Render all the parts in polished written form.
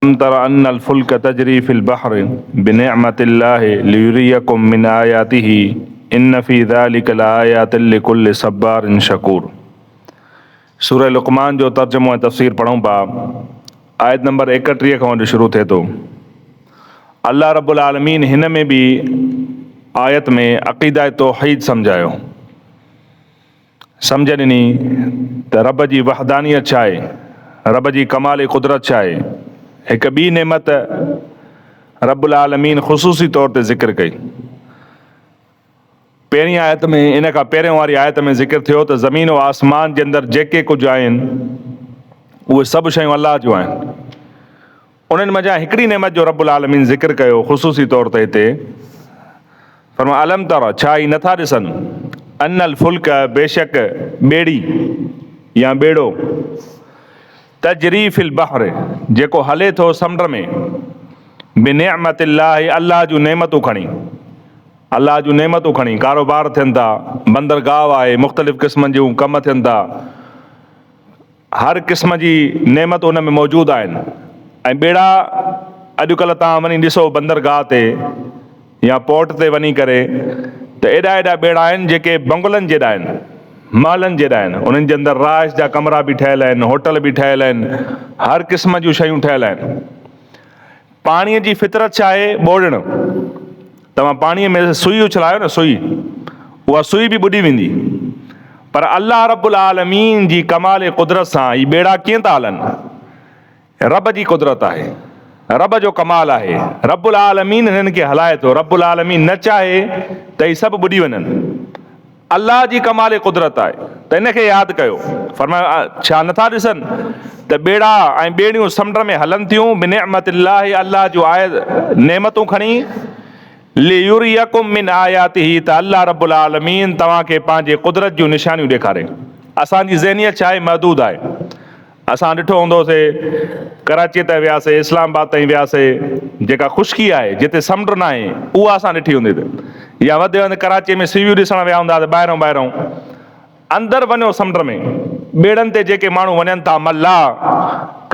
الم تر ان الفلک تجري في البحر بنعمت الله ليريڪم من آياته ان في ذلک لآيات لڪل صبار شڪور سوره لقمان جو ترجمو ۽ تفسير پڙهون پيا آيت نمبر 31 کان وٺي شروع ٿئي ٿو الله رب العالمين هن ۾ به آيت ۾ عقيده توحيد سمجهايو سمجهه ڏني ته رب جي وحدانيت ڇا آهي، رب جي ڪمال قدرت ڇا آهي. هڪ ٻي نعمت رب العالمين خصوصي طور تي ذڪر ڪئي. پهرين آيت ۾ ان کان پهرين واري آيت ۾ ذڪر ٿيو ته زمين و آسمان جي اندر جيڪي ڪجهه آهن اهي سڀ شيون الله جون آهن. انهن منجهان هڪڙي نعمت جو رب العالمين ذڪر ڪيو خصوصي طور تي هتي فرمايو الم تر ڇا هي نٿا ڏسن ان الفلڪ بيشڪ ٻيڙي يا ٻيڙو تجري في البحر جيڪو هلي ٿو سمنڊ ۾ بنعمت الله الله جون نعمتون کڻي الله جون نعمتون کڻي ڪاروبار ٿين ٿا بندرگاهه آهي مختلف قسمن جون ڪم ٿين ٿا هر قسم جي نعمت ان ۾ موجود آهن ۽ ٻيڙا اڄڪلهه توهان وڃي ڏسو بندرگاهه تي يا پورٽ تي وڃي ڪري ته ايڏا ايڏا ٻيڙا آهن جيڪي بنگلن جيڏا آهن محلن جيڏا آهن انهن جي اندر رهائش جا ڪمرا به ٺهيل آهن هوٽل به ٺهيل آهن هر قسم جون شيون ٺهيل آهن پاڻيء جي فطرت ڇا آهي؟ ٻوڙڻ. توهان پاڻيء ۾ سئي اڇلايو نه سئي، اها سئي به ٻڏي ويندي. پر الله رب العالمين جي ڪمال قدرت سان هي ٻيڙا ڪيئن ٿا هلن؟ رب جي قدرت آهي. رب جو ڪمال آهي. رب العالمين هنن کي هلائي ٿو. رب العالمين نه چاهي ته هي سڀ ٻڏي وڃن. الله جي ڪمال قدرت آهي ته ان کي ياد ڪيو. فرمايو، ڇا نٿا ڏسن ته ٻيڙا ۽ ٻيڙيون سمنڊ ۾ هلن ٿيون، بنعمت الله الله جون آيت نعمتون کڻي، ليريڪم من آياته ته الله رب العالمين توهان کي پنهنجي قدرت جون نشانيون ڏيکاري. اسان جي ذهنيت ڇا آهي محدود آهي. اسان ڏٺو هوندو سي ڪراچيء تائين وياسي، اسلام آباد تائين وياسي، جيڪا خشڪي آهي، جتي سمنڊ ناهي، اها اسان ڏٺي هوندي ته يا وڌ ۾ وڌ ڪراچيء ۾ سي ويو ڏسڻ ويا هوندا ته ٻاهرئون ٻاهرئون اندر وڃو سمنڊ ۾ ٻيڙن تي جيڪي ماڻهو وڃن ٿا ملاح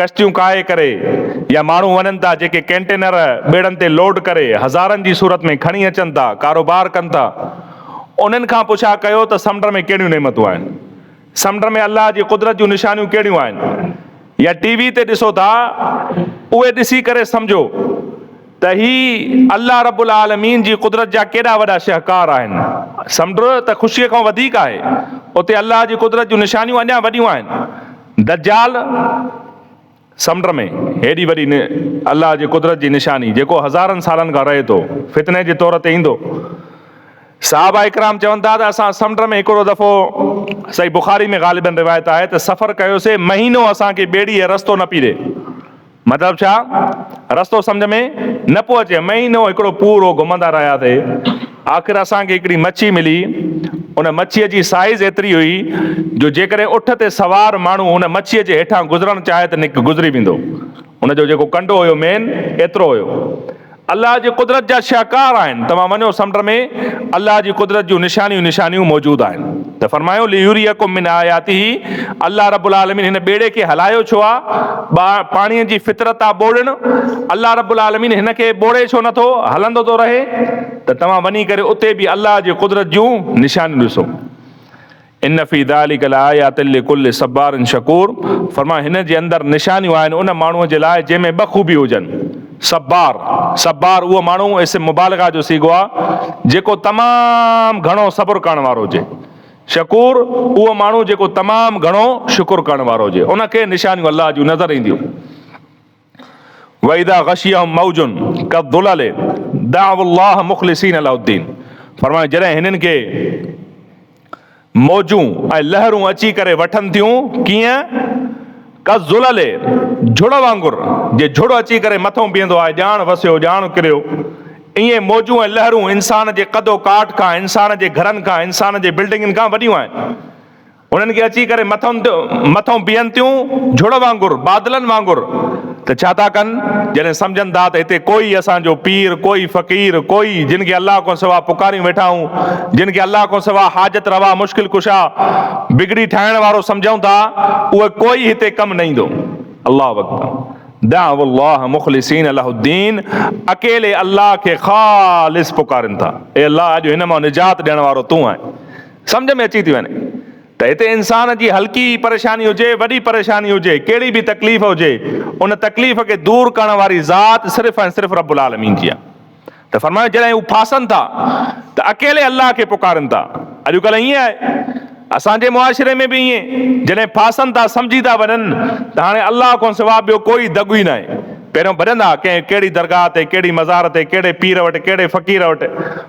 ڪشتيون ڪاهي ڪري يا ماڻهو وڃن ٿا جيڪي ڪنٽينر ٻيڙن تي لوڊ ڪري هزارن جي صورت ۾ کڻي اچن ٿا ڪاروبار ڪن ٿا انهن کان پڇا ڪيو ته سمنڊ ۾ ڪهڙيون نعمتون آهن. سمنڊ ۾ الله جي قدرت جون نشانيون ڪهڙيون آهن يا ٽي وي تي ڏسو ٿا اهي ڏسي ڪري سمجهو ته هي الله رب العالمين جي قدرت جا ڪيڏا وڏا شهڪار آهن. سمنڊ ته خوشيء کان وڌيڪ آهي اتي الله جي قدرت جون نشانيون اڃا وڏيون آهن. دجال. سمنڊ ۾ هيڏي وڏي الله جي قدرت جي نشاني جيڪو هزارن سالن کان رهي ٿو فتني جي طور تي ايندو. صحابه اڪرام چون ٿا ته اسان سمنڊ ۾ هڪڙو دفعو صحيح بخاري ۾ غالباً روايت آهي ته سفر ڪيوسي مهينو اسان کي ٻيڙي رستو نه پئي ڏي مطلب ڇا رستو سمجهه ۾ نه پيو اچي مهينو هڪڙو پورو گهمندا رهياسي آخر اسان کي هڪڙي مڇي ملي. ان مڇيء جي سائيز ايتري هئي جو جيڪڏهن اٺ تي سوار ماڻهو ان مڇيء جي هيٺان گذرڻ چاهي ته نڪ گذري ويندو. ان جو جيڪو ڪنڊو هيو مين ايترو هيو. الله جي قدرت جا شاهڪار آهن. توهان وڃو سمنڊ ۾ الله جي قدرت جون نشانيون نشانيون موجود آهن. ته فرمايو ليريڪم من آياته الله رب العالمين هن ٻيڙي کي هلايو ڇو آ؟ پاڻيء جي فطرت آ ٻوڙڻ. الله رب العالمين هن کي ٻوڙي ڇو نٿو؟ هلندو ٿو رهي. ته توهان وڃي ڪري اتي به الله جي قدرت جون نشانيون ڏسو. ان في ذلک لآيات لڪل صبار شڪور فرمايو هن جي اندر نشانيون آهن ان ماڻهوء جي لاء جنهن ۾ ٻه خوبيون هجن، صبار، صبار اهو ماڻهو اسم مبالغه جو صيغو آهي جيڪو تمام گهڻو صبر ڪرڻ وارو هجي، شڪور اهو ماڻهو جيڪو تمام گهڻو شڪر ڪرڻ وارو هجي ان کي نشانيون الله جون نظر اينديون. واذا غشيهم موج كالظلل دعوا الله مخلصين له الدين فرمايو جڏهن هنن کي موجون ۽ لهرون اچي ڪري وٺن ٿيون ڪيئن ڪالظلل جھڙ وانگر جي جھڙ اچي ڪري مٿون بيهندو آهي ڄاڻ وسيو ڄاڻ ڪريو ائين موجون ۽ لهرون انسان جي قد و ڪاٺ کان انسان جي گھرن کان انسان جي بلڊنگن کان وڏيون آهن انهن کي اچي ڪري مٿن مٿئون بيهن ٿيون، جھڙ وانگر، بادلن وانگر، ته ڇا ٿا ڪن؟ جڏهن سمجھن ٿا ته هتي ڪوئي اسان جو پير، ڪوئي فقير، ڪوئي جن کي الله کان سوا پڪاريون ويٺا آهيون، جن کي الله کان سوا حاجت روا، مشڪل ڪشا، بگڙي ٺاهڻ وارو سمجھون ٿا، اهي ڪوئي هتي ڪم نه ايندو. الله اڪبر. دعوا الله مخلصين له الدين اڪيلي الله کي خالص پڪارين ٿا. اي الله اڄ هن مان نجات ڏيڻ وارو تون آهين. سمجهه ۾ اچي ٿي وڃي ته هتي انسان جي هلڪي پريشاني هجي وڏي پريشاني هجي ڪهڙي به تڪليف هجي ان تڪليف کي دور ڪرڻ واري ذات صرف ۽ صرف رب العالمين جي آهي. ته فرمايو جڏهن هو ڦاسن ٿا ته اڪيلي الله کي پڪارن ٿا. اڄڪلهه ائين آهي، اسان جي معاشري ۾ به ائين، جڏهن ڦاسن ٿا سمجهي ٿا وڃن ته هاڻي الله کان سوا ٻيو ڪوئي دڳ ئي ناهي. پهريون ڀڄندا ڪنهن ڪهڙي درگاهه تي، ڪهڙي مزار تي، ڪهڙي پير وٽ، ڪهڙي فقير وٽ،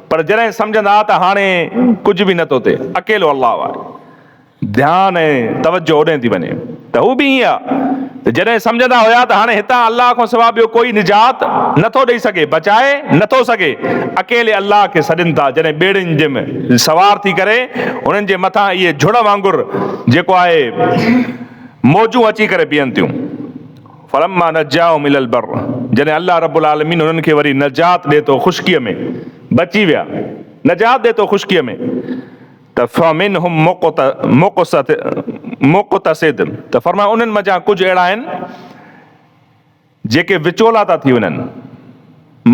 پر جڏهن سمجهندا ته هاڻي ڪجهه به نٿو ٿئي، اڪيلو الله آهي. ڌيان ۽ توجه اوڏانهن ٿي وڃي ته هو به ائين آ ته جڏهن سمجهندا هيا ته هاڻي هتان الله کان سوا ٻيو ڪوئي نجات نٿو ڏئي سگهي، بچائي نٿو سگهي، اڪيلي الله کي سڏين ٿا، جڏهن ٻيڙين جي ۾ سوار ٿي ڪري انهن جي مٿان اهي جھڙ وانگر جيڪو آهي موجون اچي ڪري بيهن ٿيون. فلما نجاهم الي البر جڏهن الله رب العالمين انهن کي وري نجات ڏئي ٿو خشڪيء ۾ بچي ويا، نجات ڏئي ٿو خشڪيء ۾. ته فمنهم مقتصد ته فرمايو انهن منجهان ڪجهه اهڙا آهن جيڪي وچولا ٿا ٿي وڃن.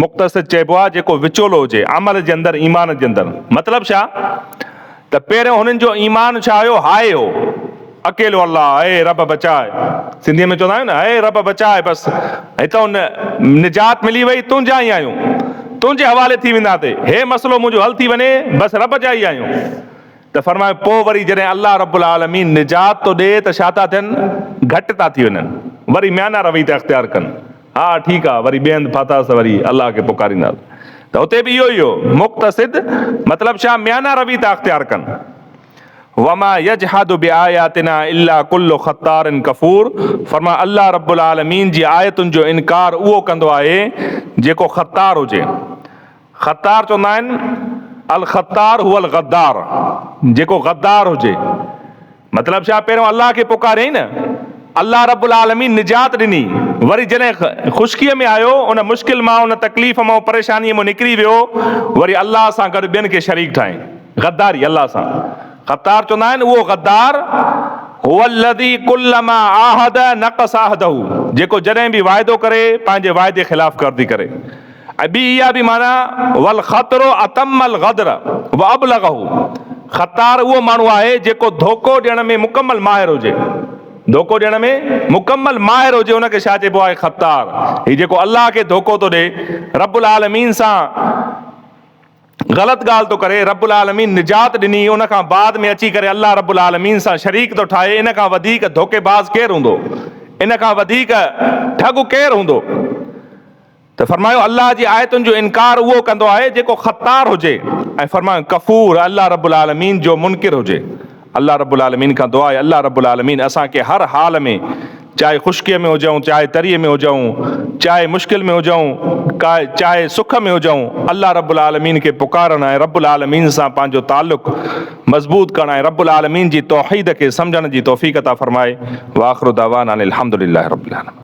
مقتصد چئبو آهي جيڪو وچولو هجي عمل جي اندر ايمان جي اندر. مطلب ڇا ته پهريون هنن جو ايمان ڇا هيو هاء هو اڪيلو الله اي رب بچاء سنڌيء ۾ چوندا آهيون نه اي رب بچاء بس هتان نجات ملي وئي تنهنجا ئي آهيون تنهنجي حوالي ٿي وينداسين، هي مسئلو منهنجو حل ٿي وڃي، بس رب جا ئي آهيون. ته فرمايو، پوء وري جڏهن الله رب العالمين نجات ٿو ڏئي ته ڇا ٿا ٿين؟ گهٽ ٿا ٿي وڃن، وري ميانه روي ٿا اختيار ڪن، ها ٺيڪ آ، وري ٻئي هنڌ ڦاٿاسين ته وري الله کي پڪارينداسين. ته هتي به اهو ئي هو، مقتصد مطلب ڇا؟ ميانه روي ٿا اختيار ڪن. وما يجحد بآياتنا الا ڪل ختار ڪفور فرماء الله رب العالمين جي آيتن جو انڪار اهو ڪندو آهي جيڪو ختار هجي ختار چوندا آهن الختار هو الغدار جيڪو غدار هجي مطلب ڇا پهريون الله کي پڪاريائين نه الله رب العالمين نجات ڏني وري جڏهن خشڪيء ۾ آيو ان مشڪل مان ان تڪليف مان پريشانيء مان نڪري ويو وري الله سان گڏ ٻين کي شريڪ ٺاهين غداري الله سان غدار چوندا آهن اهو غدار هو الذي ڪلما عاهد نقص عهده جيڪو جڏهن به واعدو ڪري پنهنجي واعدي خلاف ڪردي ڪري ۽ ٻي اها به معنيٰ والخطر اتم الغدر وابلغه خطار اهو ماڻهو آهي جيڪو ڌوڪو ڏيڻ ۾ مڪمل ماهر هجي ڌوڪو ڏيڻ ۾ مڪمل ماهر هجي ان کي ڇا چئبو آهي خطار هي جيڪو الله کي ڌوڪو ٿو ڏي رب العالمين سان غلط ڳالهه ٿو ڪري، رب العالمين نجات ڏني ان کان بعد ۾ اچي ڪري الله رب العالمين سان شريڪ ٿو ٺاهي ان کان وڌيڪ ڌوڪيباز ڪير هوندو ان کان وڌيڪ ٺڳ ڪير هوندو ته فرمايو الله جي آيتن جو انڪار اهو ڪندو آهي جيڪو خطار هجي ۽ فرمايو ڪفور الله رب العالمين جو منڪر هجي الله رب العالمين کان دعا آهي الله رب العالمين اسان کي هر حال ۾ چاهي خشڪيء ۾ هجون چاهي تريء ۾ هجون چاهي مشڪل ۾ هجون چاهي سک ۾ هجون الله رب العالمين کي پڪارڻ ۽ رب العالمين سان پنهنجو تعلق مضبوط ڪرڻ ۽ رب العالمين جي توحيد کي سمجهڻ جي توفيق عطا فرمائي واخر دعوانا ان الحمد لله رب العالمين.